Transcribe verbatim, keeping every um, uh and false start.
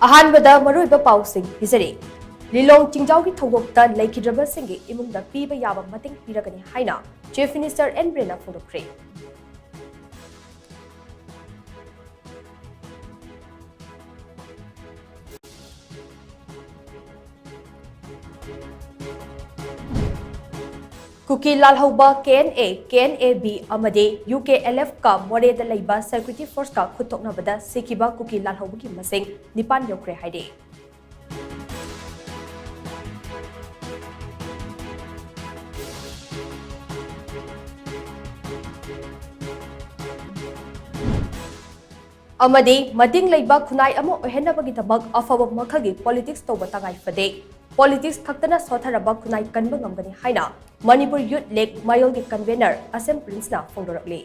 ꯑꯍꯥꯟꯕꯗ ꯃꯔꯨꯑꯣꯏꯕ ꯄꯥꯎꯁꯤꯡ ꯄꯤꯖꯔꯤ꯫ ꯂꯤꯂꯣꯡ ꯆꯤꯡꯖꯥꯎꯒꯤ ꯊꯧꯗꯣꯛꯇ ꯂꯩꯈꯤꯗ꯭ꯔꯕꯁꯤꯡꯒꯤ ꯏꯃꯨꯡꯗ ꯄꯤꯕ ꯌꯥꯕ ꯃꯇꯦꯡ ꯄꯤꯔꯒꯅꯤ ꯍꯥꯏꯅ Chief Minister ꯑꯦꯟ ꯕꯤꯔꯦꯟꯅ ꯐꯣꯡꯗꯣꯛꯈ꯭ꯔꯦ꯫ ꯀꯨꯀꯤ ꯂꯥꯜꯍꯧꯕ K N A, K N A B ꯑꯃꯗꯤ ꯌꯨ ꯀꯦ ꯑꯦꯜ ꯑꯦꯐꯀ ꯃꯣꯔꯦꯗ ꯂꯩꯕ security forceꯀ ꯈꯨꯠ ꯊꯣꯛꯅꯕꯗ ꯁꯤꯈꯤꯕ ꯀꯨꯀꯤ ꯂꯥꯜꯍꯧꯕꯒꯤ ꯃꯁꯤꯡ ꯅꯤꯄꯥꯟ ꯌꯧꯈ꯭ꯔꯦ ꯍꯥꯏꯔꯤ꯫ ꯑꯃꯗꯤ ꯃꯇꯤꯡ ꯂꯩꯕ ꯈꯨꯟꯅꯥꯏ ꯑꯃ ꯑꯣꯏꯍꯟꯅꯕꯒꯤꯗꯃꯛ ꯑꯐꯕ ꯃꯈꯜꯒꯤ politics ꯇꯧꯕ ꯇꯉꯥꯏ ꯐꯗꯦ꯫ Politics ꯈꯛꯇꯅ ꯁꯣꯠꯊꯔꯕ ꯈꯨꯟꯅꯥꯏ ꯀꯟꯕ ꯉꯝꯒꯅꯤ ꯍꯥꯏꯅ ꯃꯅꯤꯄꯨꯔ Youth League ꯃꯌꯣꯜꯒꯤ convener ꯑꯁꯦꯝ ꯄ꯭ꯔꯤꯟꯁꯅ ꯐꯣꯡꯗꯣꯔꯛꯂꯤ꯫